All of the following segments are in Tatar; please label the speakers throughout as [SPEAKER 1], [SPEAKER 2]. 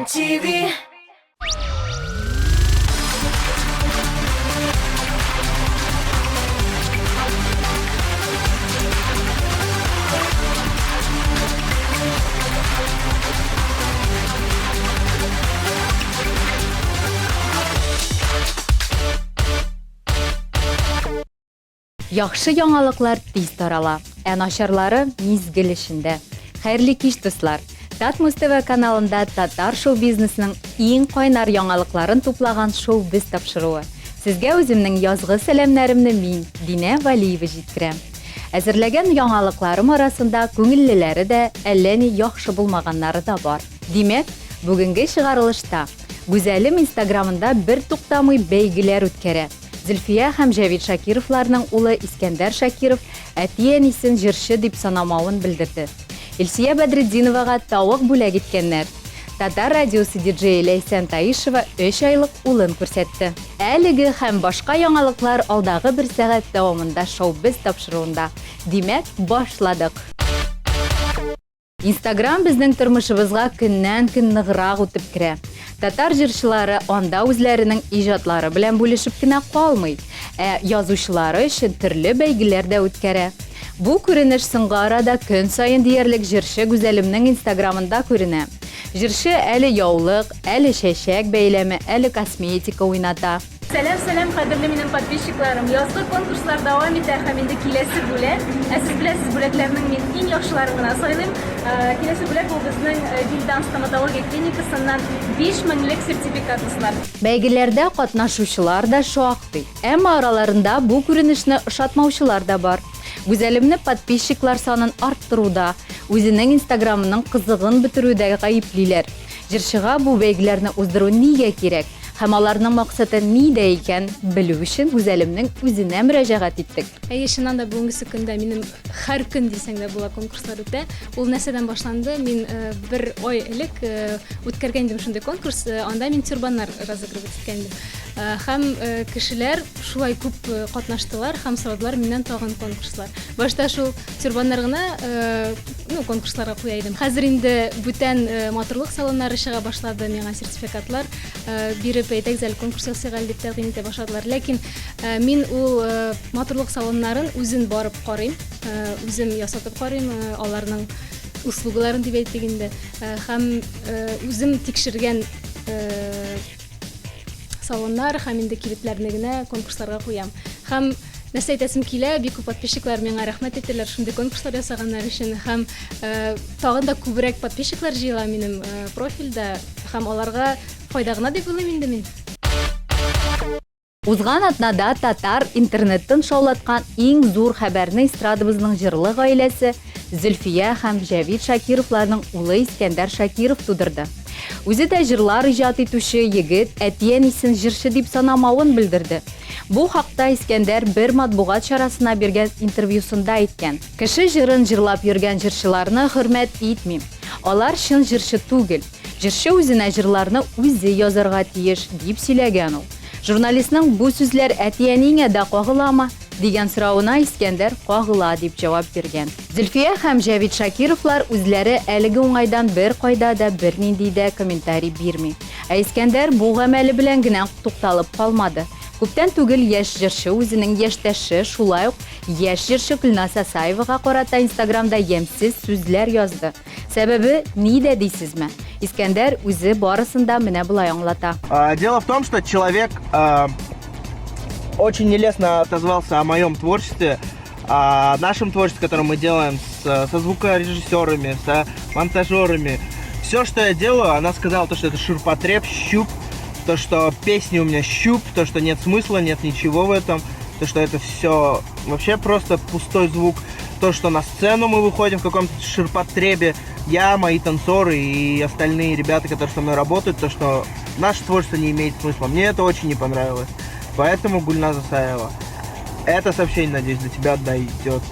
[SPEAKER 1] MTV.
[SPEAKER 2] Яхшы яңалыклар тиз тарала, ә начарлары мизгел эчендә. Хәерле кич, дуслар! Татмус ТВ каналында татар шоу-бизнесының иң кайнар яңалыкларын туплаган Шоу-без тапшыруы. Сезгә үземнең язгы сәламнәремне мин, Динә Валиева җиткерәм. Әзерләгән яңалыкларым арасында күңеллеләре дә, әллә ни яхшы булмаганнары да бар. Димәк, бүгенге чыгарылышта Гүзәлем инстаграмында бертуктамый бәйгеләр үткәрә. Зөлфия һәм Җәвит Шакировларның улы Искәндәр Шакиров әти-әнисен җырчы дип санамавын белдерде. Илсөя Бәдретдиновага тавык бүләк иткәннәр. Татар радиосы диджее Ләйсән Таишева өч айлык улын күрсәтте. Әлеге һәм башка яңалыклар алдагы бер сәгать дәвамында Шоу-без тапшыруында. Димәк, башладык! Инстаграм безнең тормышыбызга көннән-көн ныграк үтеп керә. Татар җырчылары анда үзләренең иҗатлары белән бүлешеп кенә калмый, ә язучылары өчен төрле бәйгеләр дә үткәрә. Бу күренеш соңгы арада көн саен диярлек җырчы Гүзәлемнең инстаграмында күренә. Җырчы әле яулык, әле чәчәк бәйләме, әле косметика уйната.
[SPEAKER 3] Сәлам, сәлам, кадерле минем подписчикларым! Язгы конкурслар дәвам итә һәм инде киләсе бүләк. Ә сез беләсез, бүләкләрнең мин иң яхшыларын гына сайлыйм. Киләсе бүләк ул безнең Вильдан стоматология клиникасыннан 5 меңлек сертификат, дуслар.
[SPEAKER 2] Бәйгеләрдә катнашучылар да шактый. Әмма араларында бу күренешне ошатмаучылар да бар. Гүзәлемне подписчиклар санын арттыруда, үзенең инстаграмының кызыгын бетерүдә гаеплиләр. Җырчыга бу бәйгеләрне уздыру нигә кирәк? Һәм аларның максаты нидә икән, белү өчен Гүзәлемнең үзенә мөрәҗәгать иттек.
[SPEAKER 3] Әйе, чыннан да бүгенгесе көндә минем һәр көн дисәң дә була конкурслар үтә. Ул нәрсәдән башланды? Мин э, бер ай элек э, үткәргән идем шундый конкурс, э, анда мин тюрбаннар разыгрывать иткән идем. Һәм кешеләр шулай күп катнаштылар һәм сорадылар миннән тагын конкурслар. Башта шул тюрбаннар гына ну, конкурсларга куя идем. Хәзер инде бүтән матурлык салоннары чыга башлады, миңа сертификатлар биреп, әйдәгез әле конкурс ясыйк әле дип тәкъдим итә башладылар. Ләкин мин ул матурлык салоннарын үзен барып карыйм, үзем ясатып карыйм, аларның услугаларын дип әйтик инде. Һәм үзем тикшергән салоннар һәм инде кибетләрне генә конкурсларга куям. Һәм нәрсә әйтәсем килә, бик күп подписчиклар миңа рәхмәт әйтәләр шундый конкурслар ясаганнар өчен һәм э, тагын да күбрәк подписчиклар җыела минем э, профильдә һәм аларга файда гына дип уйлыйм инде мин.
[SPEAKER 2] Узган атнада татар интернетын шаулаткан иң зур хәбәрне эстрадабызның җырлы гаиләсе Зөлфия һәм Җәвит Шакировларның улы Искәндәр Шакиров тудырды. Үзе дә җырлар иҗат итүче егет әти-әнисен җырчы дип санамавын белдерде. Бу хакта Искәндәр бер матбугат чарасына биргән интервьюсында әйткән. Кеше җырын җырлап йөргән җырчыларны хөрмәт итмим. Алар чын җырчы түгел. Җырчы үзенә җырларны үзе язарга тиеш, дип сөйләгән ул. Журналистның бу сүзләр әти-әниеңә дә кагыламы? дигән соравына Искәндәр кагыла дип җавап биргән. Зөлфия һәм Җәвит Шакировлар үзләре әлеге уңайдан беркайда да бернинди дә комментарий бирми. Ә Искәндәр бу гамәле белән генә тукталып калмады. Күптән түгел яшь җырчы үзенең яшьтәше, шулай ук яшь җырчы Гөлназ Асаевага карата Инстаграмда ямьсез сүзләр язды. Сәбәбе нидә дисезме? Искәндәр үзе барысын да менә болай аңлата.
[SPEAKER 4] Дело в том, что человек очень нелестно отозвался о моем творчестве, о нашем творчестве, которое мы делаем с, со звукорежиссерами, с монтажерами. Все, что я делаю, она сказала, то, что это ширпотреб, щуп, то, что песни у меня щуп, то, что нет смысла, нет ничего в этом, то, что это все вообще просто пустой звук то, что на сцену мы выходим в каком-то ширпотребе, я, мои танцоры и остальные ребята, которые со мной работают, то, что наше творчество не имеет смысла. Мне это очень не понравилось. Поэтому, Гульназа Саева, это сообщение, надеюсь, до тебя дойдет,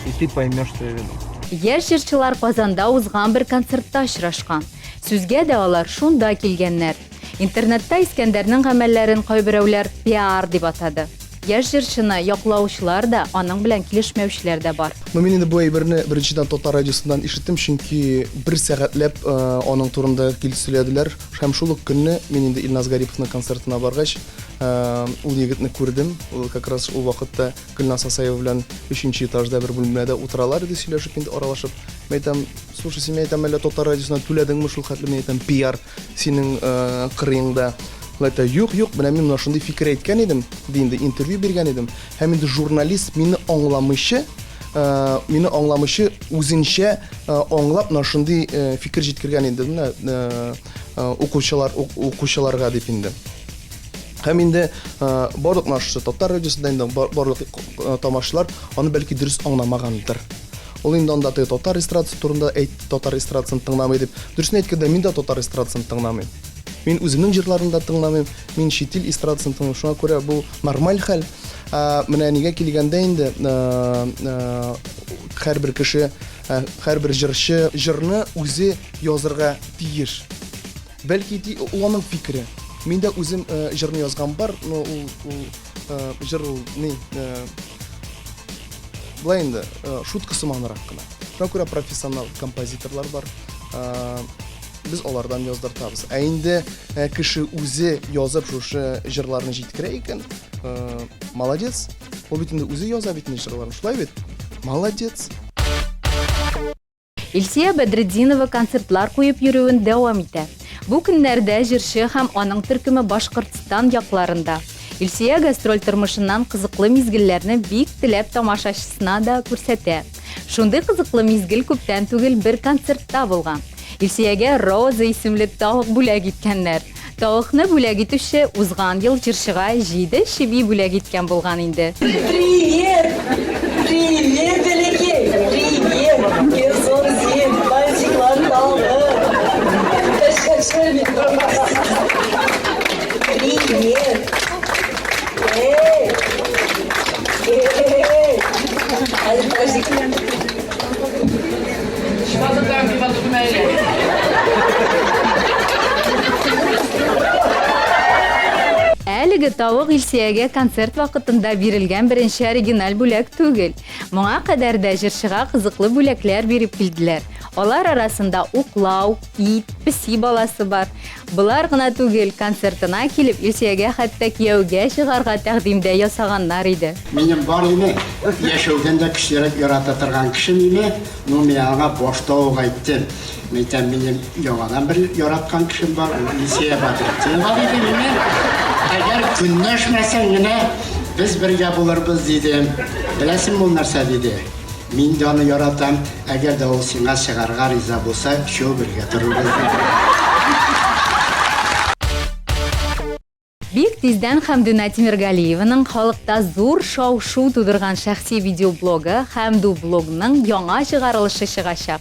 [SPEAKER 4] и ты поймешь свою вину.
[SPEAKER 2] Яшь җырчылар Казанда узган бер концертта очрашкан. Сүзгә дә алар шунда килгәннәр. Интернетта Искәндәрнең гамәлләрен кайберәүләр пиар дип атады. Яшь җырчыны яклаучылар да, аның белән килешмәүчеләр дә бар.
[SPEAKER 1] Ну, мин инде бу әйберне беренчедән татар радиосыннан ишеттем, чөнки бер сәгатьләп аның турында килеп сөйләделәр. Һәм шул ук көнне мин инде Илназ Гариповның концертына баргач, ул егетне күрдем. Ул как раз ул вакытта Гөлназ Асаева белән өченче этажда бер бүлмәдә утыралар иде, сөйләшеп инде, аралашып. Мин әйтәм, слушай, син, мин әйтәм, әллә татар радиосына түләдеңме шул хәтле, мин әйтәм, пиар синең кырыеңда. Ул әйтә, юк, юк, менә мин менә шундый фикер әйткән идем, ди инде, интервью биргән идем. Һәм инде журналист мине аңламыйча, мине аңламыйча, үзенчә аңлап, менә шундый фикер җиткергән инде, менә укучылар, укучыларга дип инде. Һәм инде барлык менә шушы татар радиосында инде барлык тамашачылар аны бәлки дөрес аңламагандыр. Ул инде анда теге татар эстрадасы турында әйтте, татар эстрадасын тыңламый дип. Дөресен әйткәндә, мин дә татар эстрадасын тыңламыйм. Мин үземнең җырларымны да тыңламыйм, мин чит ил эстрадасын тыңлыйм. Шуңа күрә бу нормаль хәл. Менә нигә килгәндә инде, һәрбер кеше, һәрбер җырчы җырны үзе язырга тиеш. Бәлки, ул аның фикере. Мин дә үзем җырны язган бар, но ул, ул җыр ул ни, былай инде, шутка сыманрак кына. Шуңа күрә профессионал композиторлар бар. Без алардан яздыртабыз. Ә инде кеше үзе язып шушы җырларны җиткерә икән, молодец. Ул бит инде үзе яза бит инде җырларын, шулай бит? Молодец.
[SPEAKER 2] Илсөя Бәдретдинова концертлар куеп йөрүен дәвам итә. Бу көннәрдә җырчы һәм аның төркеме Башкортстан якларында. Илсөя гастроль тормышыннан кызыклы мизгелләрне бик теләп тамашачысына да күрсәтә. Шундый кызыклы мизгел күптән түгел бер концертта булган. Илсөягә Роза исемле тавык бүләк иткәннәр. Тавыкны бүләк итүче узган ел җырчыга җиде чеби бүләк иткән булган инде.
[SPEAKER 5] Привет! Привет, бәләкәй! Привет! Херсон син, мальчиклар калды! Привет! Эй! Эй! Әле подожди.
[SPEAKER 2] Әлеге тавык Илсөягә концерт вакытында бирелгән беренче оригиналь бүләк түгел. Моңа кадәр дә җырчыга кызыклы бүләкләр биреп килделәр. Алар арасында уклау, ит, песи баласы бар. Болар гына түгел, концертына килеп, Илсөягә хәтта кияүгә чыгарга тәкъдим дә ясаганнар иде.
[SPEAKER 6] Минем бар име, яшәүдән дә көчлерәк ярата торган кешем име, ну мин аңа башта ук әйттем. Мин әйтәм, минем яңадан бер яраткан кешем бар, ул Илсөя Бәдретдинова дидем име. Әгәр көнләшмәсәң генә, без бергә булырбыз, дидем. Беләсеңме ул нәрсә диде? Мин дә аны яратам, әгәр дә ул сиңа чыгарга риза булса, өчәү бергә торырбыз, диде.
[SPEAKER 2] Бик тиздән Хәмдүнә Тимергалиеваның халыкта зур шау-шу тудырган шәхси видеоблогы Хәмду блогның яңа чыгарылышы чыгачак.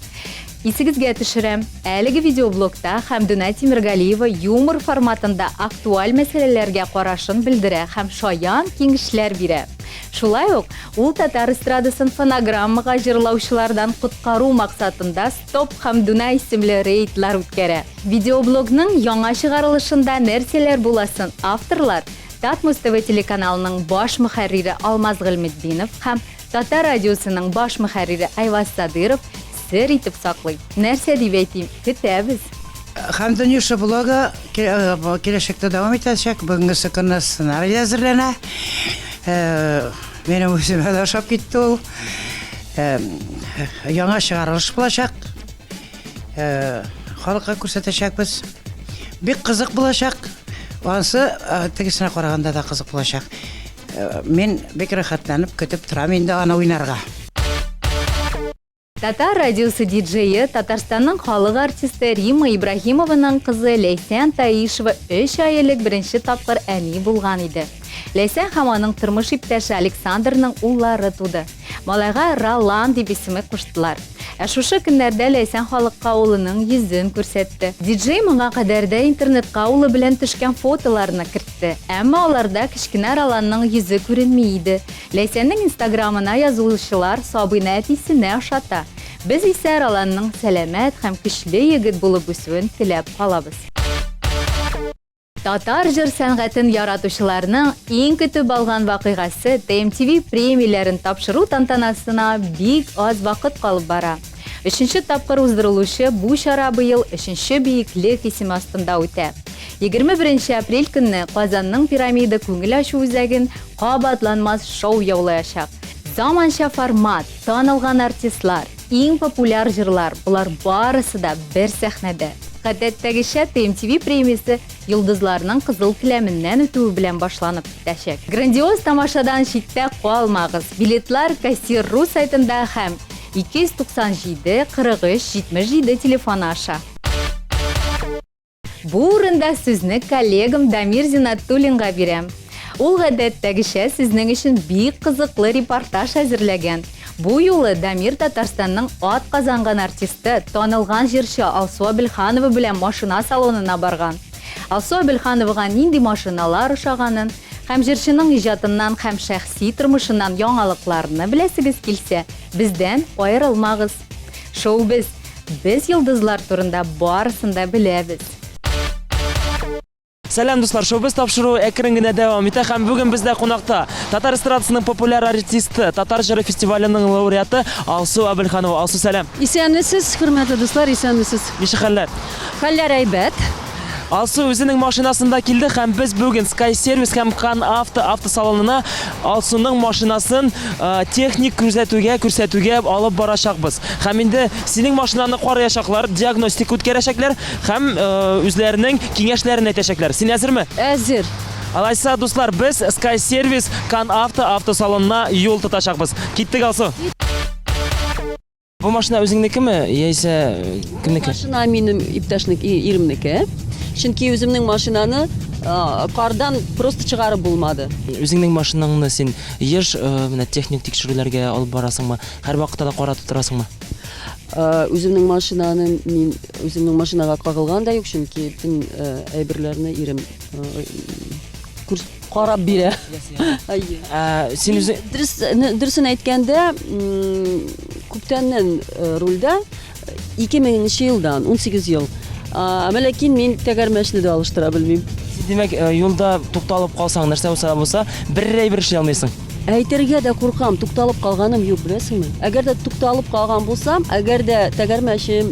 [SPEAKER 2] Исегезгә төшерәм, әлеге видеоблогта Хәмдүнә Тимергалиева юмор форматында актуаль мәсьәләләргә карашын белдерә һәм шаян киңәшләр бирә. Шулай ук, ул татар эстрадасын фонограммага җырлаучылардан коткару максатында Стоп Хәмдүнә исемле рейдлар үткәрә. Видеоблогның яңа чыгарылышында нәрсәләр буласын авторлар, Татмус ТВ телеканалының баш мөхәррире Алмаз Гыйльметдинов һәм Татар радиосының баш мөхәррире Айваз Садыров сер итеп саклый. Нәрсә дип әйтим, көтәбез!
[SPEAKER 7] Хәмдүниша блогы киләчәктә дәвам итәчәк. Бүгенгесе көнне сценарий әзерләнә. Минем үземә дә ошап китте ул. Яңа чыгарылыш булачак. Халыкка күрсәтәчәкбез. Бик кызык булачак. Ансы тегесенә караганда да кызык булачак. Мин бик рәхәтләнеп көтеп торам инде аны уйнарга.
[SPEAKER 2] Татар радиосы диджее, Татарстанның халык артисты Римма Ибраһимованың кызы Ләйсән Таишева өч ай элек беренче тапкыр әни булган иде. Ләйсән һәм аның тормыш иптәше Александрның уллары туды. Малайга Ролан дип исеме куштылар. Ә шушы көннәрдә Ләйсән халыкка улының йөзен күрсәтте. Диджей моңа кадәр дә интернетка улы белән төшкән фотоларны кертте. Әмма аларда кечкенә Роланның йөзе күренми иде. Ләйсәннең инстаграмына язылучылар сабыйны әтисенә ошата. Без исә Роланның сәламәт һәм көчле егет булып үсүен теләп калабыз. Татар җыр сәнгатен яратучыларның иң көтеп алган вакыйгасы TMTV премияләрен тапшыру тантанасына бик аз вакыт калып бара. Өченче тапкыр уздырылучы бу чара быел Өченче биеклек исеме астында үтә. 21 нче апрель көнне Казанның Пирамида күңел ачу үзәген кабатланмас шоу яулаячак. Заманча формат, танылган артистлар, иң популяр җырлар, болар барысы да бер сәхнәдә. Гадәттәгечә, TMTV премиясе йолдызларның кызыл келәменнән үтүе белән башланып китәчәк. Грандиоз тамашадан читтә калмагыз! Билетлар Кассир.ру сайтында һәм 297 43 77 телефоны аша. Бу урында сүзне коллегам Дамир Зиннатуллинга бирәм. Ул гадәттәгечә сезнең өчен бик кызыклы репортаж әзерләгән. Бу юлы Дамир Татарстанның атказанган артисты, танылган җырчы Алсу Әбелханова белән машина салонына барган. Алсу Әбелхановага нинди машиналар ошаганын һәм җырчының иҗатыннан һәм шәхси тормышыннан яңалыкларны беләсегез килсә, бездән аерылмагыз. Шоу-без! Без йолдызлар турында барысын да беләбез.
[SPEAKER 8] Сәлам, дуслар! Шоу-без тапшыруы әкрен генә дәвам итә һәм бүген бездә кунакта татар эстрадасының популяр артисты, Татар җыры фестиваленең лауреаты Алсу Әбелханова. Алсу, сәлам!
[SPEAKER 9] Исәнмесез, хөрмәтле дуслар, исәнмесез.
[SPEAKER 8] Ничек хәлләр?
[SPEAKER 9] Хәлләр әйбәт.
[SPEAKER 8] Алсу үзенең машинасында килде һәм без бүген Sky Service һәм Кан Авто автосалонына Алсуның машинасын э, техник күзәтүгә, күрсәтүгә алып барачакбыз. Һәм инде синең машинаны караячаклар, диагностика үткәрәчәкләр һәм э, үзләренең киңәшләрен әйтәчәкләр. Син әзерме?
[SPEAKER 9] Әзер.
[SPEAKER 8] Алайса, дуслар, без Sky Service Кан Авто автосалонына юл тотачакбыз. Киттек, Алсу. Бу машина үзеңнекеме яисә э, кемнеке?
[SPEAKER 9] Машина минем иптәшнеке, иремнеке. Чөнки үземнең машинаны кардан просто чыгарып булмады.
[SPEAKER 8] Үзеңнең машинаңны син еш э, менә техник тикшерүләргә алып барасыңмы? Һәрвакытта да каратып торасыңмы?
[SPEAKER 9] Үземнең машинаны мин үземнең машинага кагылган да юк, чөнки бөтен э, әйберләрне ирем карап бирә.
[SPEAKER 8] Әйе. Ә, син үзе
[SPEAKER 9] Дөрес, дөресен әйткәндә, күптәннән э, рульдә 2000 елдан, 18 ел. Әмма ләкин мин тәгәрмәчне дә алыштыра белмим.
[SPEAKER 8] Син димәк, э, юлда тукталып калсаң, нәрсә булса да булса, бер әйбер эшли алмыйсың.
[SPEAKER 9] Әйтергә дә куркам, тукталып калганым юк, беләсеңме? Әгәр дә тукталып калган булсам, әгәр дә тәгәрмәчем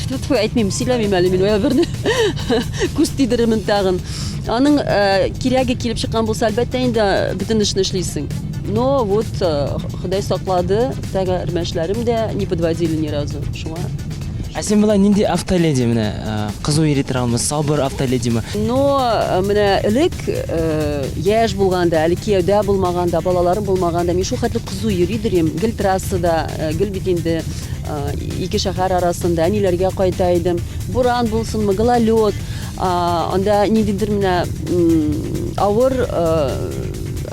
[SPEAKER 9] Тьфу, әйтмим, сөйләмим әле мин ул берне. Күз тидерермен тагын. Аның э, кирәге килеп чыккан булса, әлбәттә инде бөтен эшне эшлисең. Но вот э, Ходай саклады, тәгәрмәчләрем дә не подводили ни разу. Шуңа
[SPEAKER 8] Ә син болай нинди автоледи менә э, кызу йөри торганмы, сабыр автоледиме?
[SPEAKER 9] Но э, менә элек э, яшь булганда, әле кияүдә булмаганда, балаларым булмаганда, мин шул хәтле кызу йөри идем. Гел трассада, гел бит инде ике шәһәр арасында әниләргә кайта идем. Буран булсынмы, гололед, анда ниндидер менә авыр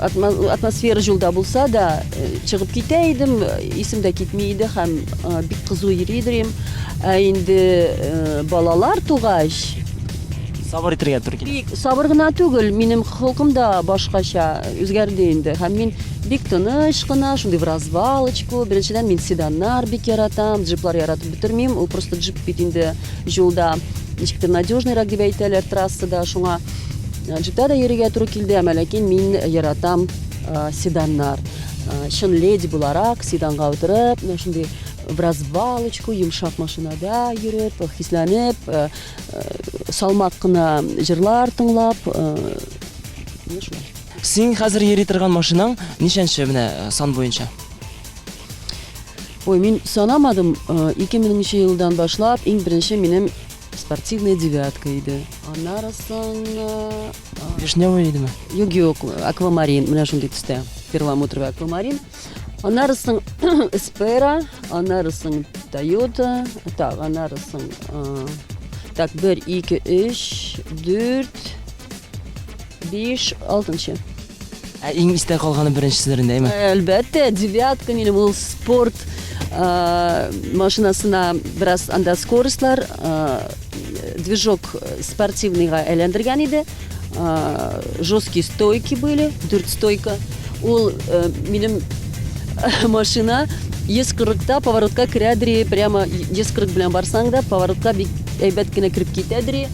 [SPEAKER 9] атмосфера юлда булса да, чыгып китә идем, исем дә китми иде һәм бик кызу йөри идем. Ә инде балалар тугач,
[SPEAKER 8] Сабыр итәргә туры килә.
[SPEAKER 9] Бик сабыр гына түгел, минем холкым да башкача үзгәрде инде. Һәм мин бик тыныч кына, шундый в развалочку. Беренчедән, мин седаннар бик яратам, джиплар яратып бетермим. Ул просто джип бит инде юлда ничектер надежныйрак дип әйтәләр трассада. Шуңа джипта да йөрергә туры килде, әмма ләкин мин яратам седаннар. Чын леди буларак, седанга утырып, менә шундый в развалочку, йомшак машинада йөреп, хисләнеп, салмак кына җырлар тыңлап, менә шулай.
[SPEAKER 8] Син хәзер йөри торган машинаң ничәнче менә сан буенча?
[SPEAKER 9] Ой, мин санамадым, 2000 нче елдан башлап иң беренче минем спортивная девятка иде. Аннары соң
[SPEAKER 8] Вишневый идеме?
[SPEAKER 9] Юк, юк, аквамарин, менә шундый төстә. Перламутровый аквамарин. Аннары соң Эспера, аннары соң Тойота, так, аннары соң так, 1, 2, 3, 4, 5, 6.
[SPEAKER 8] Ә иң истә калганы беренчеседер инде, әйме?
[SPEAKER 9] Әлбәттә, девятка минем ул спорт машинасына бераз анда скоростьлар, движок спортивныйга әйләндергән иде. Жесткие стойки были, дүрт стойка. Ул минем машина 140-та поворотка керәдер, прямо 140 белән барсаң да, поворотка бик әйбәт кенә кереп китәдер.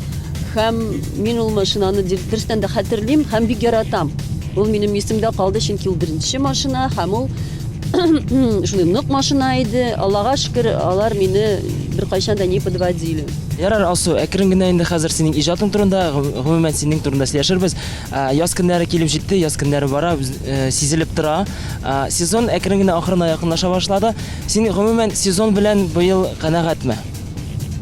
[SPEAKER 9] Һәм мин ул машинаны дөрестән дә хәтерлим һәм бик яратам. Ул минем исемдә калды, чөнки ул беренче машина һәм ул шундый нык машина иде. Аллага шөкер, алар мине беркайчан да не подводили.
[SPEAKER 8] Ярар, Алсу, әкрен генә инде хәзер синең иҗатың турында, гомумән синең турында сөйләшербез. Яз көннәре килеп җитте, яз көннәре бара, сизелеп тора. Сезон әкрен генә ахырына якынлаша башлады. Син гомумән сезон белән быел канәгатьме?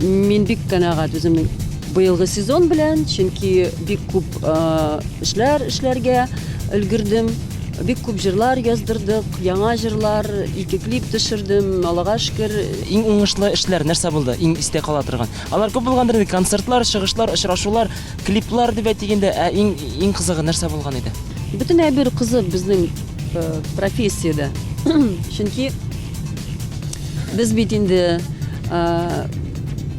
[SPEAKER 9] Мин бик канәгать үземнең быелгы сезон белән, чөнки бик күп эшләр эшләргә өлгердем. Бик күп җырлар яздырдык, яңа җырлар, ике клип төшердем, Аллага шөкер.
[SPEAKER 8] Иң уңышлы эшләр нәрсә булды? Иң истә кала торган. Алар күп булгандыр инде, концертлар, чыгышлар, очрашулар, клиплар дип әйтик инде, ә иң иң кызыгы нәрсә булган иде?
[SPEAKER 9] Бөтен әйбер кызык безнең профессиядә. Чөнки Без бит инде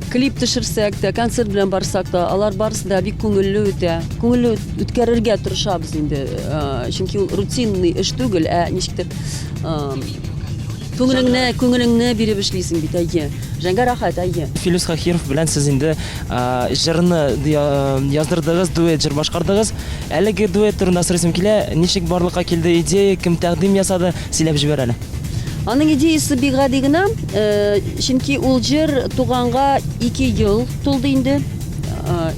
[SPEAKER 9] клип төшерсәк тә, концерт белән барсак та, алар барысы да бик күңелле үтә. Күңелле үткәрергә тырышабыз инде. Чөнки ул рутинный эш түгел, ә ничектер күңелеңне, күңелеңне биреп эшлисең бит, әйе. Җәнгә рәхәт, әйе.
[SPEAKER 8] Филүс Каһиров белән сез инде җырны яздырдыгыз, дуэт җыр башкардыгыз. Әлеге дуэт турында сорыйсым килә, ничек барлыкка килде идея, кем тәкъдим ясады, сөйләп җибәр әле.
[SPEAKER 9] Аның идеясе бик гади генә, чөнки ул җыр туганга 2 ел тулды инде.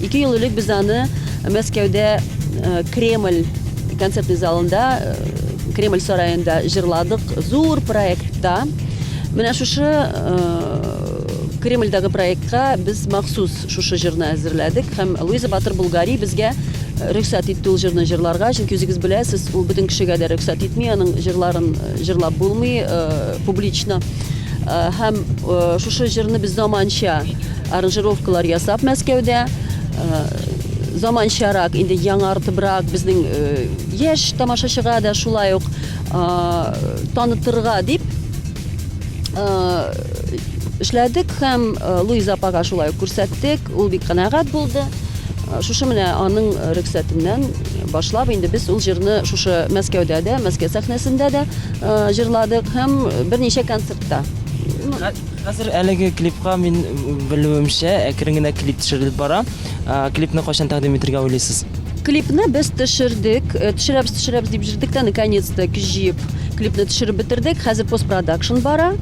[SPEAKER 9] 2 ел элек без аны Мәскәүдә Кремль концертный залында, Кремль сараенда җырладык, зур проектта. Менә шушы Кремльдәге проектка без махсус шушы җырны әзерләдек һәм Луиза Батыр Булгари безгә рөхсәт итте ул җырны җырларга, чөнки үзегез беләсез, ул бөтен кешегә дә рөхсәт итми, аның җырларын җырлап булмый публично. Һәм шушы җырны без заманча аранжировкалар ясап Мәскәүдә, заманчарак, инде яңартыбрак безнең яшь тамашачыга да шулай ук танытырга дип эшләдек һәм Луиза апага шулай ук күрсәттек, ул бик канәгать булды. Шушы менә аның рөхсәтеннән башлап инде без ул җырны шушы Мәскәүдә дә, Мәскәү сәхнәсендә дә җырладык һәм берничә концертта.
[SPEAKER 8] Хәзер әлеге клипка мин белүемчә, әкрен генә клип төшерелеп бара. Клипны кайчан тәкъдим итергә уйлыйсыз?
[SPEAKER 9] Клипны без төшердек, төшерәбез, төшерәбез дип йөрдек тә, наконец-то көч җыеп клипны төшереп бетердек. Хәзер постпродакшн бара.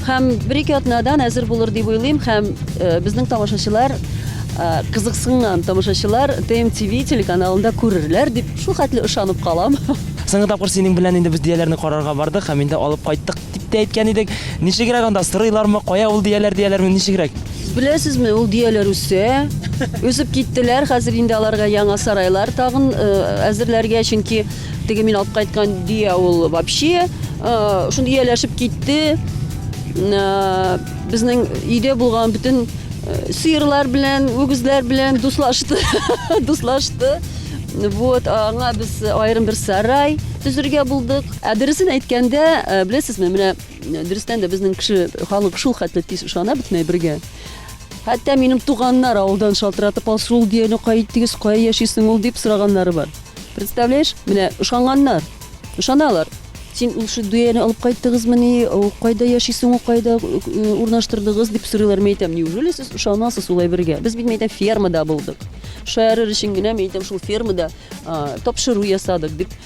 [SPEAKER 9] Һәм бер-ике атнадан әзер булыр дип уйлыйм. Һәм безнең тамашачылар, кызыксынган тамашачылар ТМТВ телеканалында күрерләр дип шул хәтле ышанып калам.
[SPEAKER 8] Соңгы тапкыр синең белән инде без дөяләрне карарга бардык һәм инде алып кайттык дип тә әйткән идек. Ничегрәк анда, сорыйлармы, кая ул дөяләр дияләрме, ничегрәк?
[SPEAKER 9] Беләсезме, ул дөяләр үсә, үсеп киттеләр. Хәзер инде аларга яңа сарайлар тагын әзерләргә, чөнки теге мин алып кайткан дөя ул вообще шундый ияләшеп китте. Безнең өйдә булган бөтен сыерлар белән, үгезләр белән дуслашты. Дуслашты. Вот, аңа без аерым бер сарай төзергә булдык. Ә дөресен әйткәндә, беләсезме, менә Дөрестән дә безнең кеше халык шул хәтле тиз ышана бөтенләй бергә. Хәтта минем туганнар авылдан шалтыратып, ал шул дияне кая иттегез, кая яшисең ул дип сораганнары бар. Представляешь, менә ышанганнар. Ышаналар. Син ул шул дөяне алып кайттыгызмыни, ул кайда яшисең, ул кайда э, урнаштырдыгыз дип сорыйлар. Мин әйтәм, неужели сез ышанасыз ул әйбергә? Без бит, мин әйтәм, фермада булдык. Шаярыр өчен генә, мин әйтәм, шул фермада тапшыру ясадык дип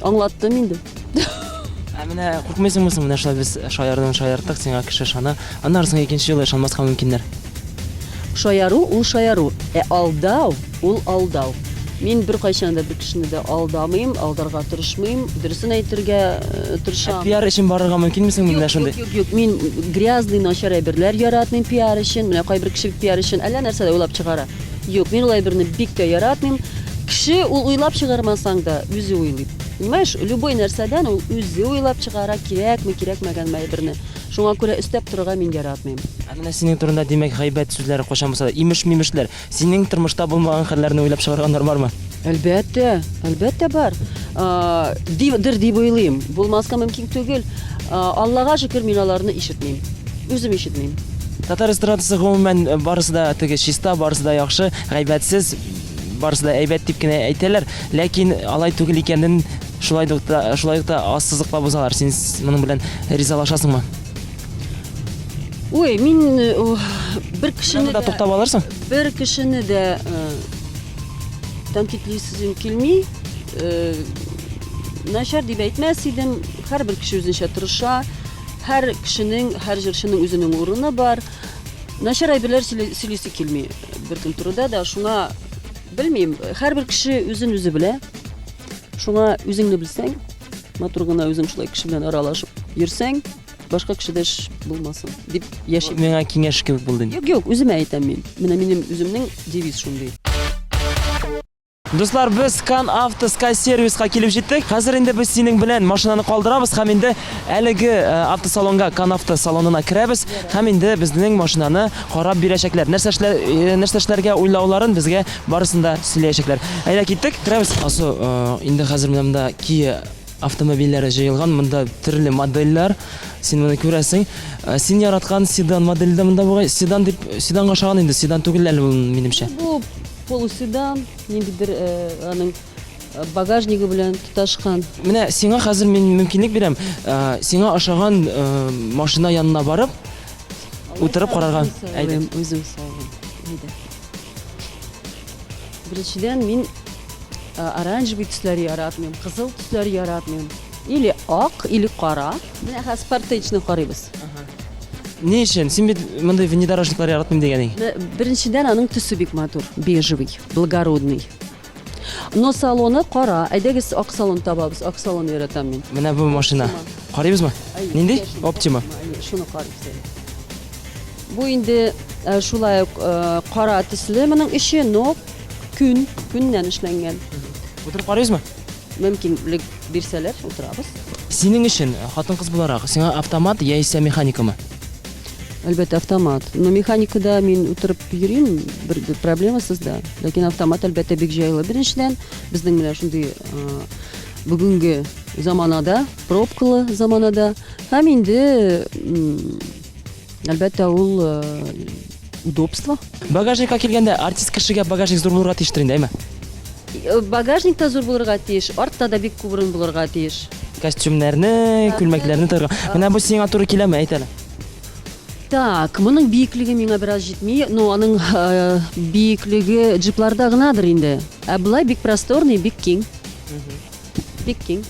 [SPEAKER 9] аңлаттым инде.
[SPEAKER 8] Ә менә куркмыйсыңмы соң, менә шулай без шаярдың шаярттык, сиңа кеше ышана. Аннары соң икенче юлы ышанмаска мөмкиннәр.
[SPEAKER 9] Шаяру ул шаяру, ә алдау ул алдау. Мин беркайчан да бер кешене дә алдамыйм, алдарга тырышмыйм, дөресен әйтергә э, тырышам.
[SPEAKER 8] Ә пиар өчен барырга мөмкинме соң менә шундый?
[SPEAKER 9] Юк, юк, юк, мин грязный, начар әйберләр яратмыйм пиар өчен. Менә кайбер кеше пиар өчен әллә нәрсә дә уйлап чыгара. Юк, мин ул әйберне бик тә яратмыйм. Кеше ул уйлап чыгармасаң да, үзе уйлый. Понимаешь, любой нәрсәдән ул үзе уйлап чыгара, кирәкме, кирәкмәгәнме әйберне. Шуңа күрә өстәп торырга мин яратмыйм.
[SPEAKER 8] Ә менә синең турында, димәк, гайбәт сүзләре кайчан булса да, имеш-мимешләр, синең тормышта булмаган хәлләрне уйлап чыгарганнар бармы?
[SPEAKER 9] Әлбәттә, әлбәттә бар. Дидер дип уйлыйм. Булмаска мөмкин түгел. Аллага шөкер, мин аларны ишетмим. Үзем ишетмим.
[SPEAKER 8] Татар эстрадасы гомумән э, барысы да теге чиста, барысы да яхшы, гайбәтсез, барысы да әйбәт дип кенә әйтәләр. Ләкин алай түгел икәнен шулай да шулай ук та ассызыклап узалар. Син моның белән ризалашасыңмы?
[SPEAKER 9] Ой, мин э, бер кешене
[SPEAKER 8] дә туктап алырсың.
[SPEAKER 9] Бер кешене дә э, тәнкыйтьлисезем килми. Э, начар дип әйтмәс идем. Һәрбер кеше үзенчә тырыша. Һәр кешенең, һәр җырчының үзенең урыны бар. Начар әйберләр сөйлисе килми беркем турыда да. Шуңа белмим, һәрбер кеше үзен үзе белә. Шуңа үзеңне белсәң, матур гына үзең шулай кеше белән аралашып йөрсәң, башка кешедә эш булмасын дип яшим.
[SPEAKER 8] Миңа киңәш кебек булды
[SPEAKER 9] инде. Юк, юк, үземә әйтәм мин. Менә минем үземнең девиз шундый.
[SPEAKER 8] Дуслар, без Кан Авто Sky сервиска килеп җиттек. Хәзер инде без синең белән машинаны калдырабыз һәм инде әлеге э, автосалонга, Кан Авто салонына керәбез һәм инде безнең машинаны карап бирәчәкләр. Нәрсә эшләр, э, нәрсә эшләргә уйлауларын безгә барысын да сөйләячәкләр. Әйдә киттек, керәбез. Асу, э, инде хәзер менә монда Kia автомобильләре җыелган, монда төрле модельләр. Син моны күрәсең. Э, син яраткан седан моделе дә монда бугай. Седан дип, седанга ошаган инде, седан түгел әле ул минемчә.
[SPEAKER 9] Бу полуседан, ниндидер э, аның э, багажнигы белән тоташкан.
[SPEAKER 8] Менә сиңа хәзер мин мөмкинлек бирәм. Сиңа ошаган машина янына барып, утырып карарга.
[SPEAKER 9] Әйдә. Үзем сайлыйм. Әйдә. Беренчедән, мин оранжевый төсләр яратмыйм, кызыл төсләр яратмыйм. Или ак, или кара. Менә хәзер Спартечны карыйбыз.
[SPEAKER 8] Ни өчен? Син бит мондый внедорожниклар яратмыйм дигән идең.
[SPEAKER 9] Беренчедән, аның төсе бик матур, бежевый, благородный. Но салоны кара. Әйдәгез, ак салон табабыз. Ак салон яратам мин.
[SPEAKER 8] Менә бу машина. Карыйбызмы? Нинди? Оптима.
[SPEAKER 9] Шуны карыйбыз әле. Бу инде э, шулай ук э, кара төсле моның эче, но күн, күннән эшләнгән.
[SPEAKER 8] Утырып карыйбызмы?
[SPEAKER 9] Мөмкинлек бирсәләр, утырабыз.
[SPEAKER 8] Синең өчен, э, хатын-кыз буларак, сиңа автомат яисә механикамы?
[SPEAKER 9] Әлбәттә, автомат. Но механикада мин утырып йөрим, бер проблемасыз да. Ләкин автомат, әлбәттә, бик җайлы. Беренчедән, безнең менә шундый бүгенге заманада, пробкалы заманада һәм инде Әлбәттә, ул э, удобство.
[SPEAKER 8] Багажникка килгәндә, артист кешегә багажник зур булырга тиештер инде, әйме?
[SPEAKER 9] Э, багажник та зур булырга тиеш, артта да бик күп урын булырга тиеш.
[SPEAKER 8] Костюмнәрне, күлмәкләрне тыгырга. Менә бу сиңа туры киләме, әйт әле.
[SPEAKER 9] Так, моның биеклеге миңа бераз җитми, но аның э, биеклеге джипларда гынадыр инде. Ә болай бик просторный, бик киң. Бик киң.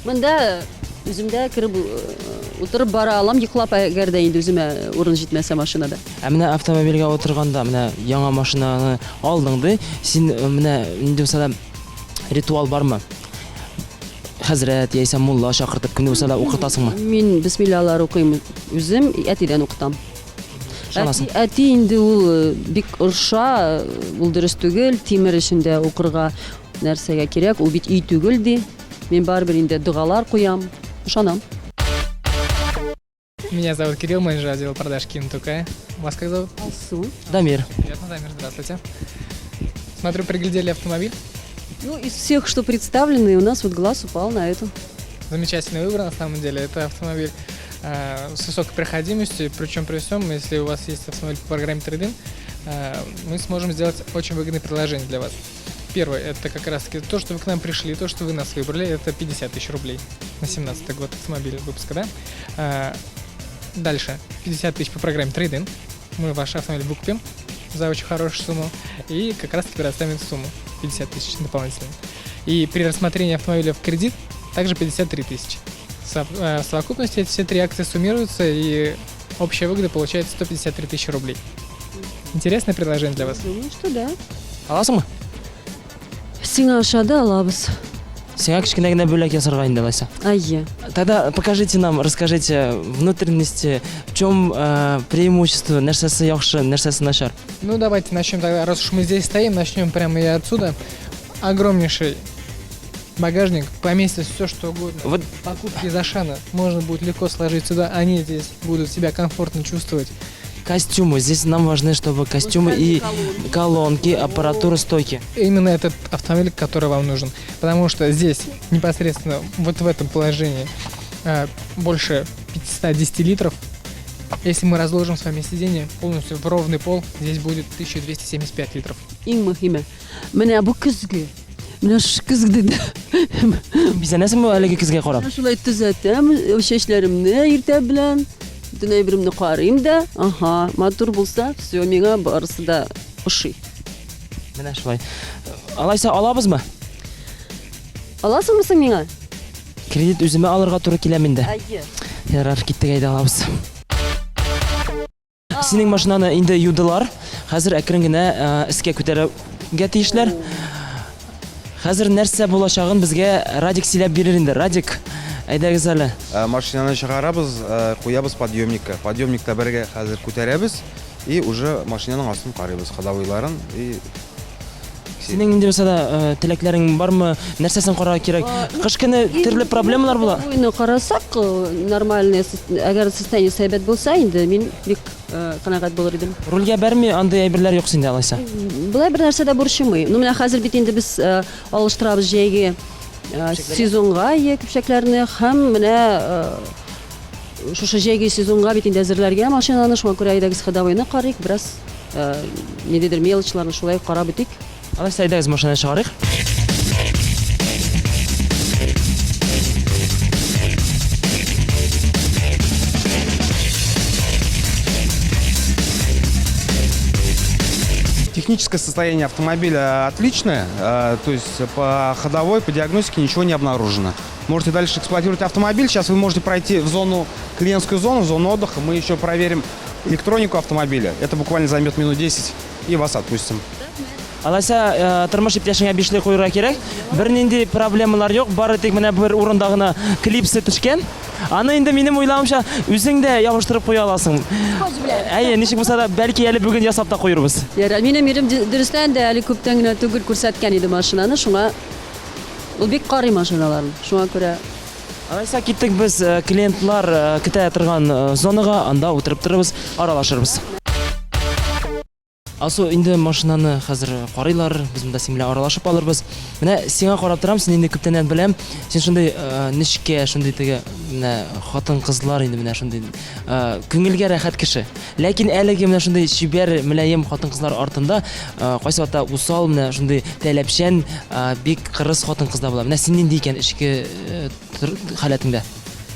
[SPEAKER 9] Монда үзем дә кереп утырып бара алам, йоклап, әгәр дә инде үземә урын җитмәсә машинада.
[SPEAKER 8] Ә менә автомобильгә утырганда, менә яңа машинаны алдың ди, син менә нинди булса да ритуал бармы? Хәзрәт яисә мулла чакыртып, кемне булса да укытасыңмы?
[SPEAKER 9] Мин бисмиллалар укыйм үзем, әтидән укытам.
[SPEAKER 8] Ышанасың?
[SPEAKER 9] Әти, әти инде ул бик орша, ул дөрес түгел, тимер эчендә укырга Нәрсәгә кирәк, ул бит өй түгел, ди. Мин барыбер инде догалар куям, ышанам.
[SPEAKER 10] Меня зовут Кирилл, менеджер отдела продаж Кинтукая. Вас как зовут?
[SPEAKER 9] Алсу.
[SPEAKER 8] Дамир.
[SPEAKER 10] Приятно, Дамир, здравствуйте. Смотрю, приглядели автомобиль.
[SPEAKER 9] Ну, из всех, что представлены, у нас вот глаз упал на эту.
[SPEAKER 10] Замечательный выбор, на самом деле. Это автомобиль э, с высокой проходимостью, причем при всем, если у вас есть автомобиль по программе Трейдин, э, мы сможем сделать очень выгодное предложение для вас. Первое, это как раз-таки то, что вы к нам пришли, то, что вы нас выбрали, это 50 тысяч рублей на 17 год автомобиля выпуска, да? А, дальше, 50 тысяч по программе Trade-in. Мы ваш автомобиль выкупим за очень хорошую сумму и как раз-таки предоставим сумму 50 тысяч дополнительно. И при рассмотрении автомобиля в кредит также 53 тысячи. Э, в совокупности эти все три акции суммируются, и общая выгода получается 153 тысячи рублей. Интересное предложение для вас?
[SPEAKER 9] Думаю, что да.
[SPEAKER 8] Аласыңмы?
[SPEAKER 9] Сиңа ошады, алабыз.
[SPEAKER 8] Сиңа кечкенә генә бүләк ясарга инде алайса.
[SPEAKER 9] Әйе.
[SPEAKER 8] Тогда покажите нам, расскажите внутренности, в чем э, преимущество, нәрсәсе яхшы, нәрсәсе начар.
[SPEAKER 10] Ну, давайте начнем тогда, раз уж мы здесь стоим, начнем прямо и отсюда. Огромнейший багажник, поместится все, что угодно.
[SPEAKER 8] Вот
[SPEAKER 10] Покупки из Ашана можно будет легко сложить сюда, они здесь будут себя комфортно чувствовать.
[SPEAKER 8] Костюмы. Здесь нам важны, чтобы костюмы и колонки, аппаратура, стойки.
[SPEAKER 10] Именно этот автомобиль, который вам нужен. Потому что здесь непосредственно вот в этом положении э, больше 510 литров. Если мы разложим с вами сиденье полностью в ровный пол, здесь будет 1275 литров.
[SPEAKER 9] Иң мөһиме, менә бу көзге. Менә шушы көзгедә.
[SPEAKER 8] Бизәнәсеңме әлеге көзгә карап?
[SPEAKER 9] Шулай төзәтәм чәчләремне иртә белән. Бөтен әйберемне карыйм да, ага, матур булса, все, миңа барысы да ошый.
[SPEAKER 8] Менә шулай. Алайса алабызмы?
[SPEAKER 9] Аласыңмы соң миңа?
[SPEAKER 8] Кредит үземә алырга туры килә миндә.
[SPEAKER 9] Әйе.
[SPEAKER 8] Ярар, киттек әйдә алабыз. Синең машинаны инде юдылар. Хәзер әкрен генә э, эскә күтәрергә тиешләр. Хәзер нәрсә булачагын безгә Радик сөйләп бирер инде. Радик, әйдәгез әле.
[SPEAKER 11] Э, машинаны чыгарабыз, э, куябыз подъемникка. Подъемникта бергә хәзер күтәрәбез и уже машинаның астын карыйбыз, ходовойларын и
[SPEAKER 8] Синең нинди булса да э, теләкләрең бармы? Нәрсәсен карарга кирәк? Кыш көне төрле проблемалар була.
[SPEAKER 9] Буйны карасак, э, нормальный, әгәр состояние әйбәт булса, инде мин бик э, канәгать булыр идем.
[SPEAKER 8] Рульгә бәрми, андый әйберләр юк синдә алайса.
[SPEAKER 9] Болай бер нәрсә дә борчымый. Ну, менә хәзер бит инде без алыштырабыз җәйге сезонга е көпчәкләрне һәм менә шушы җәйге сезонга бит инде әзерләргә машинаны, шуңа күрә әйдәгез ходовойны карыйк, бераз ниндидер мелочларны шулай карап үтик.
[SPEAKER 8] Алайса әйдәгез машинаны чыгарыйк.
[SPEAKER 11] Техническое состояние автомобиля отличное, то есть по ходовой, по диагностике ничего не обнаружено. Можете дальше эксплуатировать автомобиль. Сейчас вы можете пройти в зону, клиентскую зону, в зону отдыха. Мы еще проверим электронику автомобиля. Это буквально займет минут 10, и вас отпустим.
[SPEAKER 8] Алайса, э, тормыш иптәшеңә бишле куярга кирәк. Бернинди проблемалар юк, бары тик менә бер урында гына клипсы төшкән. Аны инде минем уйлавымча, үзең дә ябыштырып куя аласың. Әйе, ничек булса да, бәлки әле бүген ясап та куербыз.
[SPEAKER 9] Ярар, минем ирем дөрестән дә әле күптән генә түгел күрсәткән иде машинаны, шуңа ул бик карый машиналарын. Шуңа күрә
[SPEAKER 8] Алайса киттек без э, клиентлар э, көтә торган э, зонага, анда утырып торырбыз, аралашырбыз. Алсу, инде машинаны хәзер карыйлар, без монда синең белән аралашып алырбыз. Менә сиңа карап торам, сине инде күптәннән беләм. Син шундый нечкә, шундый теге менә хатын-кызлар инде менә шундый күңелгә рәхәт кеше. Ләкин әлеге менә шундый чибәр, мөлаем хатын-кызлар артында кайсы вакытта усал, менә шундый таләпчән, бик кырыс хатын-кыз да була. Менә син нинди икән эчке халәтеңдә?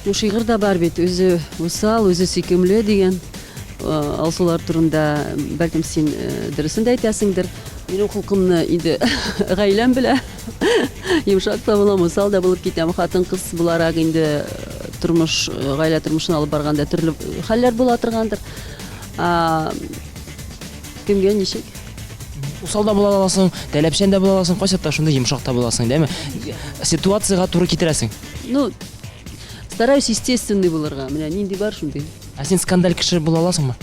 [SPEAKER 9] Ну, шигырь дә бар бит, үзе усал, үзе сөйкемле дигән. Алсулар турында, бәлкем, син дөресен дә әйтәсеңдер. Минем холкымны инде гаиләм белә. Йомшак та булам, усал да булып китәм. Хатын-кыз буларак инде тормыш, гаилә тормышын алып барганда төрле хәлләр була торгандыр. Кемгә ничек?
[SPEAKER 8] Усал да була аласың, таләпчән дә була аласың, кайчакта шундый йомшак та буласың, дәме? Ситуациягә туры китерәсең.
[SPEAKER 9] Ну, стараюсь естественный булырга. Менә нинди бар, шундый.
[SPEAKER 8] Ә син скандаль кеше була аласыңмы?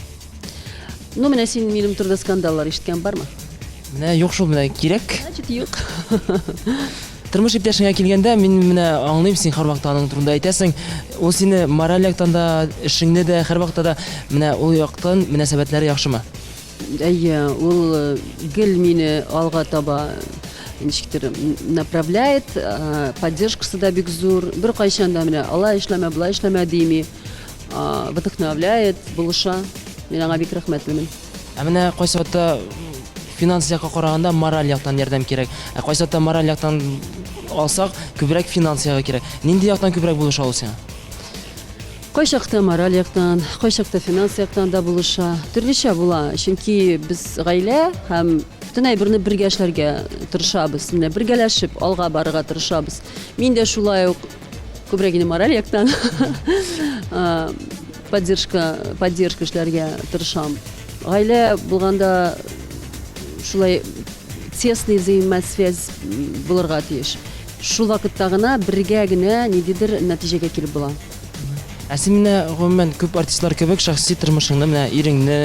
[SPEAKER 9] Ну, менә син минем турыда скандаллар ишеткән бармы?
[SPEAKER 8] Менә юк шул, менә кирәк.
[SPEAKER 9] Значит, юк.
[SPEAKER 8] Тормыш иптәшеңә килгәндә, мин менә аңлыйм, син һәрвакытта аның турында әйтәсең. Ул сине мораль яктан да, эшеңне дә, һәрвакытта да менә ул яктан мөнәсәбәтләре яхшымы?
[SPEAKER 9] Әйе, ул э, гел мине алга таба ничектер направляет, э, поддержкасы да бик зур. Беркайчан да менә алай эшләмә, болай эшләмә дими. Вдохновляет, булыша. Мин аңа бик рәхмәтлемен.
[SPEAKER 8] Ә менә кайсы вакытта финанс якка караганда мораль яктан ярдәм кирәк. Ә кайсы вакытта мораль яктан алсак, күбрәк финанс ягы кирәк. Нинди яктан күбрәк булыша ул сиңа?
[SPEAKER 9] Кайчакта мораль яктан, кайчакта финанс яктан да булыша. Төрлечә була, чөнки без гаилә һәм бөтен әйберне бергә эшләргә тырышабыз. Менә бергәләшеп алга барырга тырышабыз. Мин дә шулай ук күбрәк инде мораль яктан поддержка, поддержка эшләргә тырышам. Гаилә булганда шулай тесный взаимосвязь булырга тиеш. Шул вакытта гына бергә генә ниндидер нәтиҗәгә килеп була.
[SPEAKER 8] Ә син менә гомумән күп артистлар кебек шәхси тормышыңны, менә иреңне,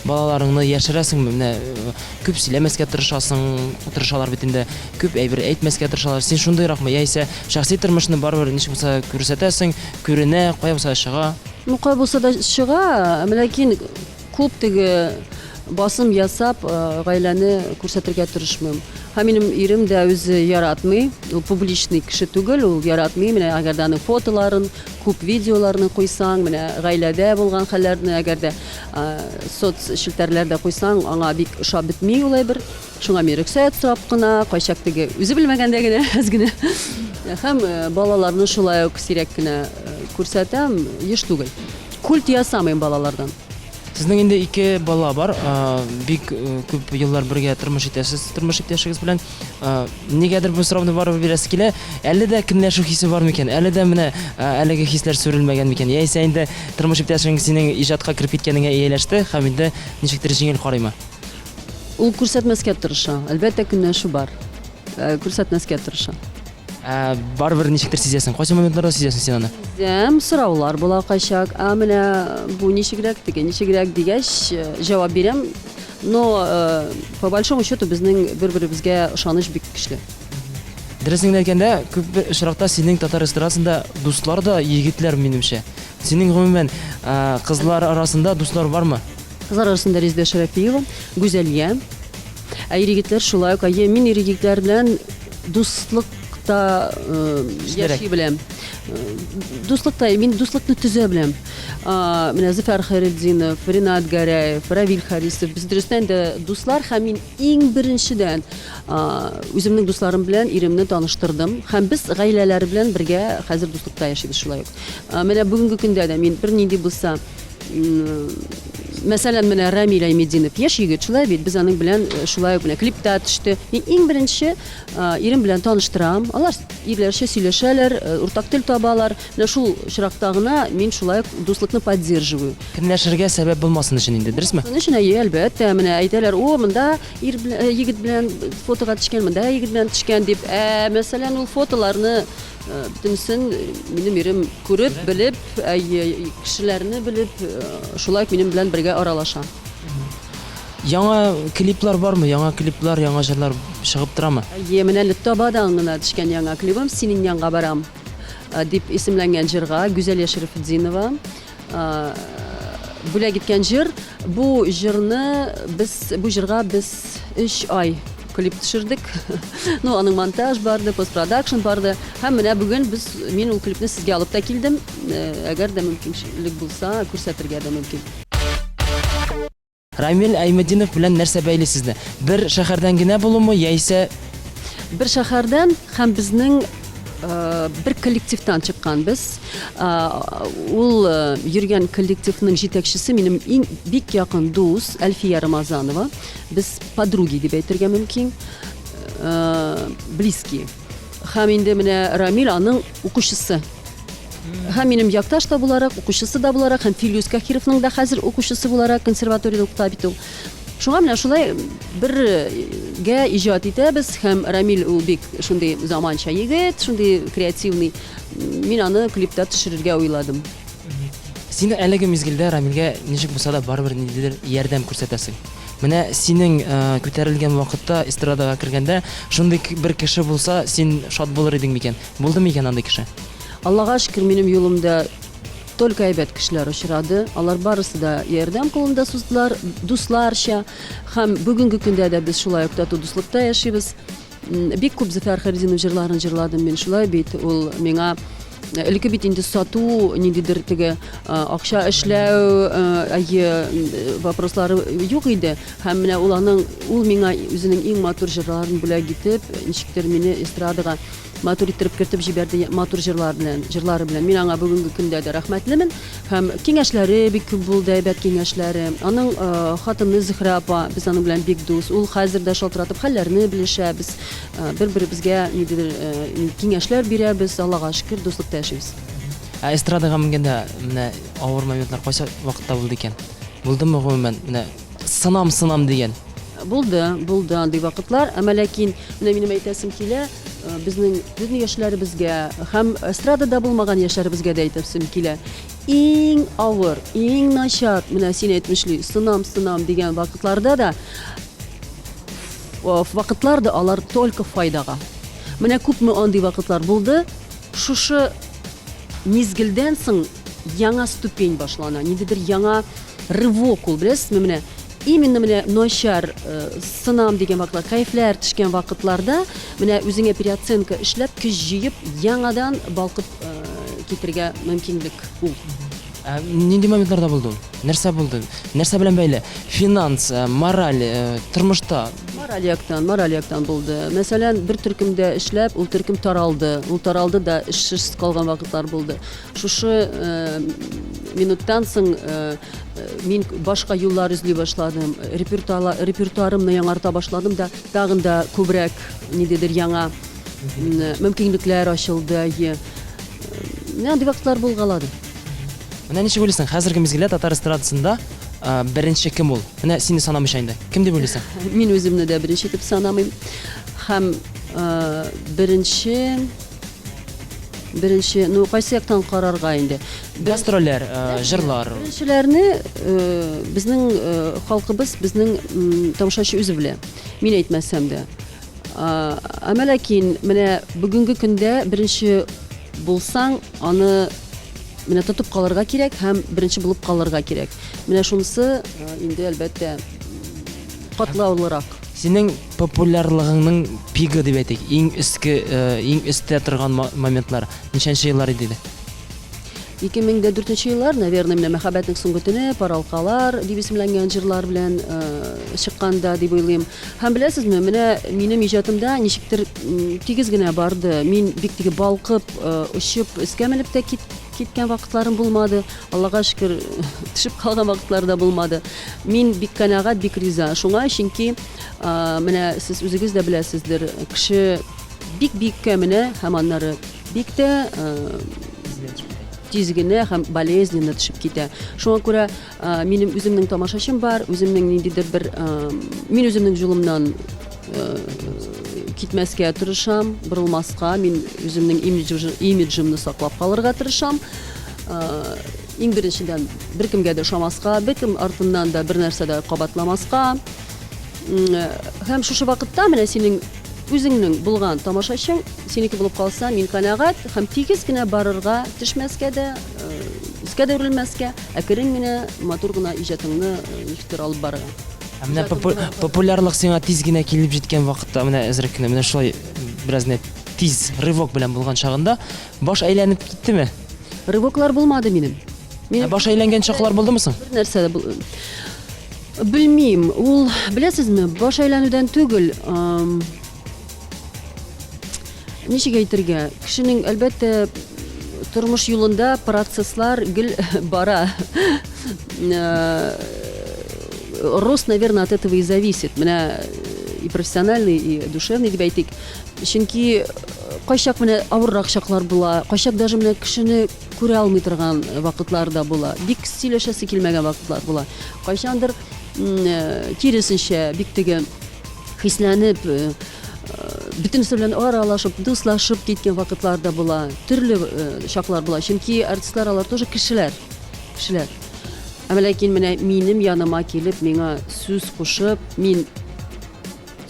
[SPEAKER 8] балаларыңны яшерәсеңме? Менә э, күп сөйләмәскә тырышасың, тырышалар бит инде, күп әйбер әйтмәскә тырышалар. Син шундыйракмы? Яисә шәхси тормышны барыбер ничек булса күрсәтәсең, күренә, кая булса да чыга.
[SPEAKER 9] Ну, кая булса да чыга, ләкин Күп теге басым ясап, гаиләне күрсәтергә тырышмыйм. Һәм минем ирем дә үзе яратмый, ул публичный кеше түгел, ул яратмый. Менә әгәр дә аның фотоларын, күп видеоларны куйсаң, менә гаиләдә булган хәлләрне әгәр дә соц челтәрләрдә куйсаң, аңа бик ошап бетми ул әйбер. Шуңа мин рөхсәт сорап кына, кайчак теге үзе белмәгәндә генә әз генә. Һәм балаларны шулай ук сирәк кенә күрсәтәм, еш түгел. Культ ясамыйм балалардан.
[SPEAKER 8] Сезнең инде ике бала бар, бик күп еллар бергә тормыш итәсез тормыш иптәшегез белән. Нигәдер бу сорауны барыбер бирәсе килә. Әле дә көнләшү хисе бар микән? Әле дә менә әлеге хисләр сүрелмәгән микән? Яисә инде тормыш иптәшең синең иҗатка кереп киткәнеңә ияләште һәм инде ничектер җиңел карыймы?
[SPEAKER 9] Ул күрсәтмәскә тырыша. Әлбәттә, көнләшү бар. Күрсәтмәскә тырыша.
[SPEAKER 8] Ә барыбер ничектер сизәсең. Кайсы моментларда сизәсең син аны?
[SPEAKER 9] Сизәм, сораулар була кайчак. Ә менә бу ничегрәк, теге ничегрәк дигәч, җавап бирәм. Но по большому счету безнең бер-беребезгә ышаныч бик көчле.
[SPEAKER 8] Дөресен генә әйткәндә, күп очракта синең татар эстрадасында дуслар да егетләр, минемчә. Синең гомумән кызлар арасында дуслар бармы?
[SPEAKER 9] Кызлар арасында Резеда Шәрәфиева, Гүзәлия. Ә ир-егетләр шулай ук. Әйе, мин ир-егетләр белән дуслыкта яши беләм. Дуслыкта, мин дуслыкны төзә беләм. Менә Зөфәр Хәйретдинов, Ринат Гәрәев, Равил Харисов, без дөрестән дә дуслар һәм мин иң беренчедән үземнең дусларым белән иремне таныштырдым һәм без гаиләләре белән бергә хәзер дуслыкта яшибез шулай ук. Менә бүгенге көндә дә мин бернинди булса Мәсәлән, менә Рамил Айметдинов яшь егет, шулай бит, без аның белән э, шулай ук менә клипта төште. Мин иң беренче э, ирем белән таныштырам. Алар ирләрчә сөйләшәләр, э, уртак тел табалар. Менә шул очракта гына мин шулай ук дуслыкны поддерживаю.
[SPEAKER 8] Көнләшергә сәбәп булмасын өчен инде, дөресме?
[SPEAKER 9] Шуның өчен әйе, әлбәттә, менә әйтәләр, о, монда ир белән, егет белән фотога төшкән, монда егет белән төшкән дип. Ә мәсәлән, ул фотоларны Бөтенесен минем ирем күреп, белеп, кешеләрне белеп, шулай ук минем белән бергә аралаша.
[SPEAKER 8] Яңа клиплар бармы? Яңа клиплар, яңа җырлар чыгып торамы?
[SPEAKER 9] Әйе, менә әле табадан гына төшкән яңа клибым Синең янга барам дип исемләнгән җырга Гүзәлия Шәрәфетдинова бүләк иткән җыр. Бу җырны без, бу җырга без өч ай клип төшердек. Ну, аның монтаж барды, постпродакшн барды. Һәм менә бүген без, мин ул клипны сезгә алып та килдем. Э, әгәр дә мөмкинчелек булса, күрсәтергә дә мөмкин.
[SPEAKER 8] Рамил Айметдинов белән нәрсә бәйли сезне? Бер шәһәрдән генә булумы, яисә
[SPEAKER 9] Бер шәһәрдән һәм безнең бер коллективтан чыккан без. Ул йөргән коллективның җитәкчесе минем иң бик якын дус Әлфия Рамазанова. Без подруги дип әйтергә мөмкин. Близкие. Һәм инде менә Рамил аның укучысы. Һәм минем якташ та буларак, укучысы да буларак, һәм Филюс Кахировның да хәзер укучысы буларак консерваториядә укыта бит ул. Шуңа менә шулай бергә иҗат итәбез һәм Рамил ул бик шундый заманча егет, шундый креативный. Мин аны клипта төшерергә уйладым.
[SPEAKER 8] Син әлеге мизгелдә Рамилгә ничек булса да барыбер ниндидер ярдәм күрсәтәсең. Менә синең күтәрелгән вакытта, эстрадага кергәндә, шундый бер кеше булса, син шат булыр идең микән? Булды микән андый кеше?
[SPEAKER 9] Аллага шөкер, минем юлымда только әйбәт кешеләр очрады. Алар барысы да ярдәм кулын да суздылар, дусларча. Һәм бүгенге көндә дә без шулай ук тату дуслыкта яшибез. Бик күп Зөфәр Хәйретдинов җырларын җырладым мин, шулай бит. Ул миңа элекке бит инде сату, ниндидер теге акча эшләү, әйе, вопрослары юк иде. Һәм менә ул аның, ул миңа үзенең иң матур җырларын бүләк итеп, ничектер мине эстрадага Матур иттереп кертеп җибәрде матур җырлар белән, җырлары белән. Мин аңа бүгенге көндә дә рәхмәтлемен. Һәм киңәшләре бик күп булды, әйбәт киңәшләре. Аның хатыны Зөһрә апа, без аның белән бик дус. Ул хәзер дә шалтыратып хәлләрне белешәбез. Бер-беребезгә ниндидер киңәшләр бирәбез. Аллага шөкер, дуслыкта яшибез.
[SPEAKER 8] Ә эстрадага менгәндә менә авыр моментлар кайсы вакытта булды икән? Булдымы гомумән? Менә сынам, сынам дигән.
[SPEAKER 9] Булды, булды андый вакытлар. Әмма ләкин менә минем әйтәсем килә, безнең бөтен яшьләребезгә һәм эстрадада булмаган яшьләребезгә дә әйтәсем килә. Иң авыр, иң начар, менә син әйтмешли, сынам, сынам дигән вакытларда да вакытлар да алар только файдага. Менә күпме андый вакытлар булды. Шушы мизгелдән соң яңа ступень башлана, ниндидер яңа рывок ул, беләсезме, менә именно менә начар сынам дигән вакытлар, кәефләр төшкән вакытларда менә үзеңә переоценка эшләп, көч җыеп, яңадан балкып китергә мөмкинлек ул.
[SPEAKER 8] Ә нинди моментларда булды ул? Нәрсә булды? Нәрсә белән бәйле? Финанс, мораль, тормышта?
[SPEAKER 9] Мораль яктан, мораль яктан булды. Мәсәлән, бер төркемдә эшләп, ул төркем таралды. Ул таралды да, эшсез калган вакытлар булды. Шушы минуттан соң мин башка юллар эзли башладым, репертуарымны яңарта башладым да, тагын да күбрәк ниндидер яңа мөмкинлекләр ачылды. Әйе. Менә андый вакытлар булгалады.
[SPEAKER 8] Менә ничек уйлыйсың, хәзерге мизгелдә татар эстрадасында беренче кем ул? Менә сине санамыйча инде. Кем дип уйлыйсың?
[SPEAKER 9] Мин үземне дә беренче итеп санамыйм. Һәм беренче беренче, ну, кайсы яктан карарга инде?
[SPEAKER 8] Гастрольләр, җырлар.
[SPEAKER 9] Беренчеләрне безнең халкыбыз, безнең тамашачы үзе белә. Мин әйтмәсәм дә. Әмма ләкин менә бүгенге көндә беренче булсаң, аны менә тотып калырга кирәк һәм беренче булып калырга кирәк. Менә шунысы инде, әлбәттә, катлаулырак.
[SPEAKER 8] Синең популярлыгыңның пигы дип әйтик, иң өске, иң өстә торган моментлар ничәнче еллар иде?
[SPEAKER 9] 2004 нче еллар, наверное, менә Мәхәббәтнең соңгы төне, Пар алкалар дип исемләнгән җырлар белән чыкканда дип уйлыйм. Һәм беләсезме, менә минем иҗатымда ничектер тигез генә барды. Мин бик теге балкып, очып, өскә менеп тә киткән вакытларым булмады. Аллага шөкер, төшеп калган вакытлар да булмады. Мин бик канәгать, бик риза. Шуңа, чөнки менә сез үзегез дә беләсездер, кеше бик биеккә менә һәм аннары Бик тә тиз генә һәм болезненно төшеп китә. Шуңа күрә минем үземнең тамашачым бар, үземнең ниндидер бер мин үземнең юлымнан китмәскә тырышам, борылмаска, мин үземнең имиджымны саклап калырга тырышам. Иң беренчедән, беркемгә дә ошамаска, беркем артыннан да бер нәрсә дә кабатламаска. Һәм шушы вакытта менә синең үзеңнең булган тамашачың синеке булып калса, мин канәгать һәм тигез генә барырга, төшмәскә дә, өскә дә үрелмәскә, әкрен генә, матур гына иҗатыңны ничектер алып барырга.
[SPEAKER 8] Ә менә популярлык сиңа тиз генә килеп җиткән вакытта, менә әзрәк кенә, менә шулай бераз генә тиз рывок белән булган чагында, баш әйләнеп киттеме?
[SPEAKER 9] Рывоклар булмады минем.
[SPEAKER 8] Ә баш әйләнгән чаклар булдымы соң?
[SPEAKER 9] Бер нәрсә дә Белмим, ул, беләсезме, баш әйләнүдән түгел, ничек әйтергә, кешенең, әлбәттә, тормыш юлында процесслар гел бара. Э, рост, наверное, от этого и зависит. Менә и профессиональный, и душевный дип әйтик. Чөнки кайчак менә авыррак чаклар була, кайчак даже менә кешене күрә алмый торган вакытлар да була. Бик сөйләшәсе килмәгән вакытлар була. Кайчандыр э, киресенчә, бик теге хисләнеп, э, бөтенесе белән аралашып, дуслашып киткән вакытлар да була. Төрле э, чаклар була. Чөнки артистлар алар тоже кешеләр. Кешеләр. Әмма ләкин менә минем яныма килеп, миңа сүз кушып, мин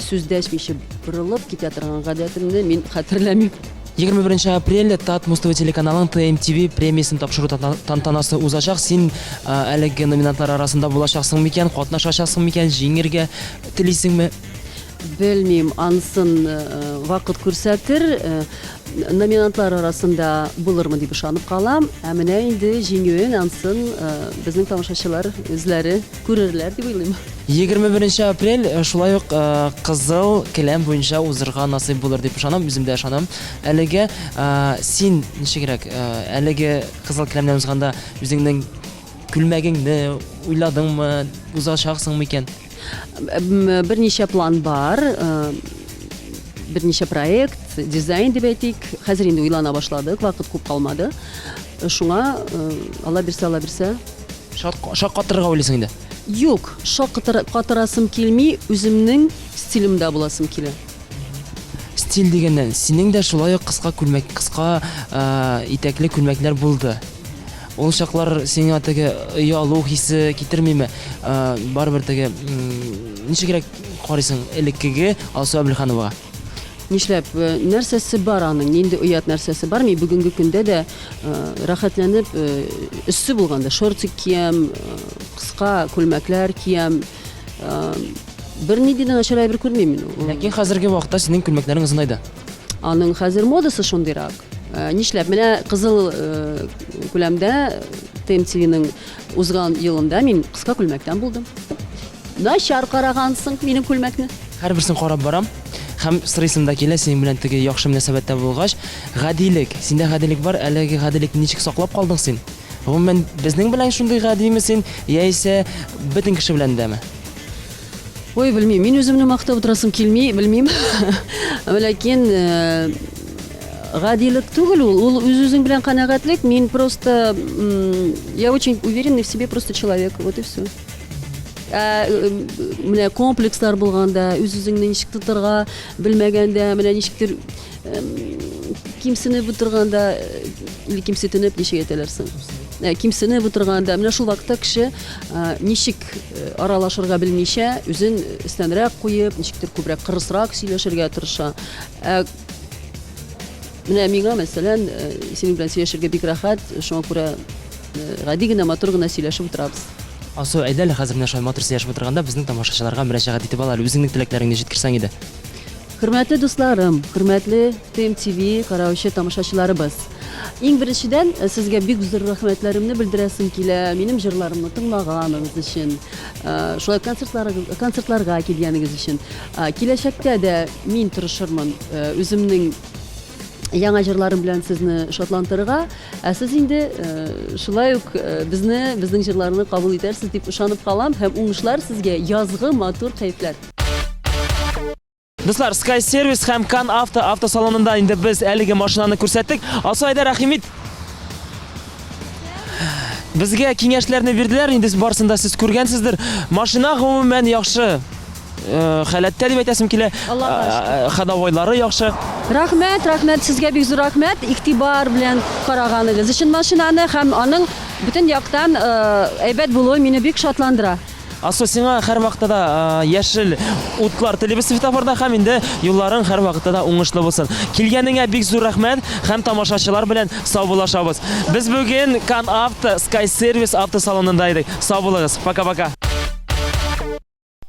[SPEAKER 9] Сүз дәшмичә борылып китә торган гадәтемне мин хәтерләмим.
[SPEAKER 8] 21 апрель Тат Муз-ТВ телеканалының TMTV премиясен тапшыру тантанасы узачак. Син әлеге номинантлар арасында булачаксың микән, катнашачаксың микән, җиңергә телисеңме?
[SPEAKER 9] Белмим, анысын вакыт күрсәтер. Номинантлар арасында булырмын дип ышанып калам. Ә менә инде җиңүен анысын безнең тамашачылар үзләре күрерләр дип уйлыйм.
[SPEAKER 8] 21 нче апрель шулай ук кызыл келәм буенча узырга насыйп булыр дип ышанам, үзем дә ышанам. Әлегә син ничегрәк, әлеге кызыл келәмнән узганда үзеңнең күлмәгеңне уйладыңмы, узачаксың микән?
[SPEAKER 9] Берничә план бар, берничә проект, дизайн дип әйтик. Хәзер инде уйлана башладык, вакыт күп калмады. Шуңа, Алла бирсә, Алла бирсә.
[SPEAKER 8] Шаккатырырга уйлыйсың инде?
[SPEAKER 9] Юк, шаккатырасым килми, үземнең стилемдә буласым килә.
[SPEAKER 8] Стиль дигәннән, синең дә шулай ук кыска күлмәк, кыска итәкле күлмәкләр булды. Ул чаклар сиңа теге оялу хисе китермиме? Барыбер теге ничегрәк карыйсың элеккеге Алсу Әбелхановага?
[SPEAKER 9] Нишләп, нәрсәсе бар аның, нинди оят нәрсәсе бар? Мин бүгенге көндә дә рәхәтләнеп, эссе булганда шортик киям, кыска күлмәкләр киям. Бернинди дә начар әйбер күрмим мин.
[SPEAKER 8] Ләкин хәзерге вакытта синең күлмәкләрең озынайды.
[SPEAKER 9] Аның хәзер модасы шундыйрак. Нишләп? Менә кызыл күләмдә ТМТВның узган елында мин кыска күлмәктән булдым. Начар карагансың минем күлмәкне.
[SPEAKER 8] Һәрберсен карап барам һәм сорыйсым да килә, синең белән теге яхшы мөнәсәбәттә булгач, гадилек, синдә гадилек бар, әлеге гадилекне ничек саклап калдың син? Гомумән, безнең белән шундый гадиме син, яисә бөтен кеше белән дәме?
[SPEAKER 9] Ой, белмим. Мин үземне мактап утырасым килми, белмим. Ләкин э, гадилек түгел ул. Ул үз-үзең белән канәгатьлек. Мин просто я очень уверенный в себе просто человек. Вот и все. Ә, э, менә комплекслар булганда, үз-үзеңне ничек тотарга белмәгәндә, менә ничектер кимсенеп утырганда, э, или кимсетенеп, ничек әйтәләр соң? Э, кимсенеп утырганда, менә шул вакытта кеше ничек аралашырга белмичә, үзен өстәнрәк куеп, ничектер күбрәк кырысрак сөйләшергә тырыша. Ә менә миңа, мәсәлән, синең белән сөйләшергә бик рәхәт, шуңа күрә гади генә, матур гына сөйләшеп утырабыз.
[SPEAKER 8] Алсу, әйдә әле хәзер менә шулай матур сөйләшеп утырганда безнең тамашачыларга мөрәҗәгать итеп ал әле, үзеңнең теләкләреңне җиткерсәң иде.
[SPEAKER 9] Хөрмәтле дусларым, хөрмәтле ТМТВ караучы тамашачыларыбыз! Иң беренчедән, сезгә бик зур рәхмәтләремне белдерәсем килә, минем җырларымны тыңлаганыгыз өчен, шулай концертларга килгәнегез өчен. Киләчәктә дә мин тырышырмын үземнең яңа җырларым белән сезне шатлантырырга, ә сез инде шулай ук безне, безнең җырларны кабул итәрсез дип ышанып калам һәм уңышлар сезгә, язгы матур кәефләр!
[SPEAKER 8] Дуслар, Sky Service һәм Кан Авто автосалонында инде без әлеге машинаны күрсәттек. Алсу, әйдә, рәхим ит. Безгә киңәшләрне бирделәр, инде барысын да сез күргәнсездер. Машина гомумән яхшы э, халәттә дип әйтәсем килә.
[SPEAKER 9] Аллаһка шөкер.
[SPEAKER 8] Э, ходовойлары яхшы.
[SPEAKER 9] Рәхмәт, рәхмәт сезгә бик зур рәхмәт. Игътибар белән караганыгыз өчен машинаны һәм аның бөтен яктан э, әйбәт булуы мине бик шатландыра.
[SPEAKER 8] Асу, сиңа һәрвакытта да яшел утлар телибез светофорда һәм инде юлларың һәрвакытта да уңышлы булсын. Килгәнеңә бик зур рәхмәт һәм тамашачылар белән саубуллашабыз. Без бүген Кан Авто Sky Service автосалонында идек. Сау булыгыз. Пока-пока.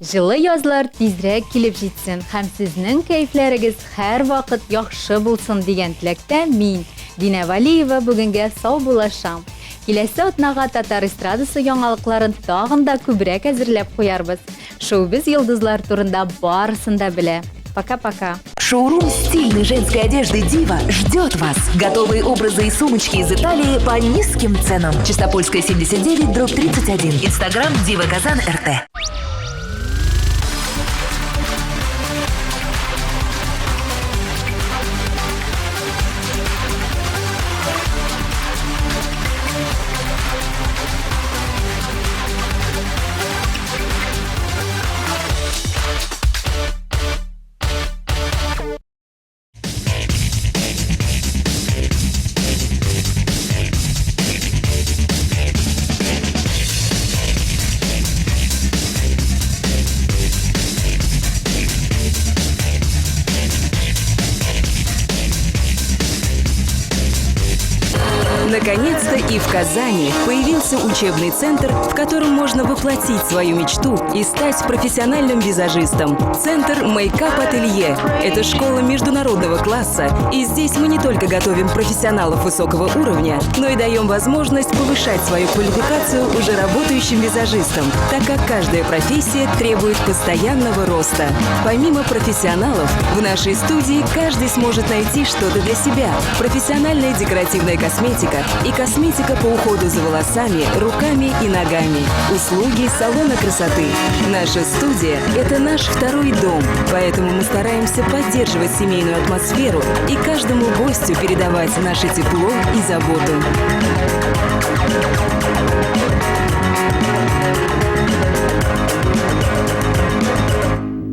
[SPEAKER 2] Җылы язлар тизрәк килеп җитсен һәм сезнең кәефләрегез һәрвакыт яхшы булсын дигән теләктә мин, Динә Валиева, бүгенгә саубуллашам. Киләсе атнага татар эстрадасы яңалыкларын тагын да күбрәк әзерләп куярбыз. Шоу-біз йолдызлар турында барысын да белә. Пока-пока.
[SPEAKER 12] Шоурум стильной женской одежды «Дива» ждет вас. Готовые образы и сумочки из Италии по низким ценам. Чистопольская, 79, дробь 31. Инстаграм «Дива Казан РТ». Наконец-то и в Казани появился учебный центр, в котором можно воплотить свою мечту и стать профессиональным визажистом. Центр Мейкап Ателье – это школа международного класса, и здесь мы не только готовим профессионалов высокого уровня, но и даем возможность повышать свою квалификацию уже работающим визажистам, так как каждая профессия требует постоянного роста. Помимо профессионалов, в нашей студии каждый сможет найти что-то для себя. Профессиональная декоративная косметика и косметика по уходу за волосами, руками и ногами. Услуги салона красоты. Наша студия – это наш второй дом, поэтому мы стараемся поддерживать семейную атмосферу и каждому гостю передавать наше тепло и заботу.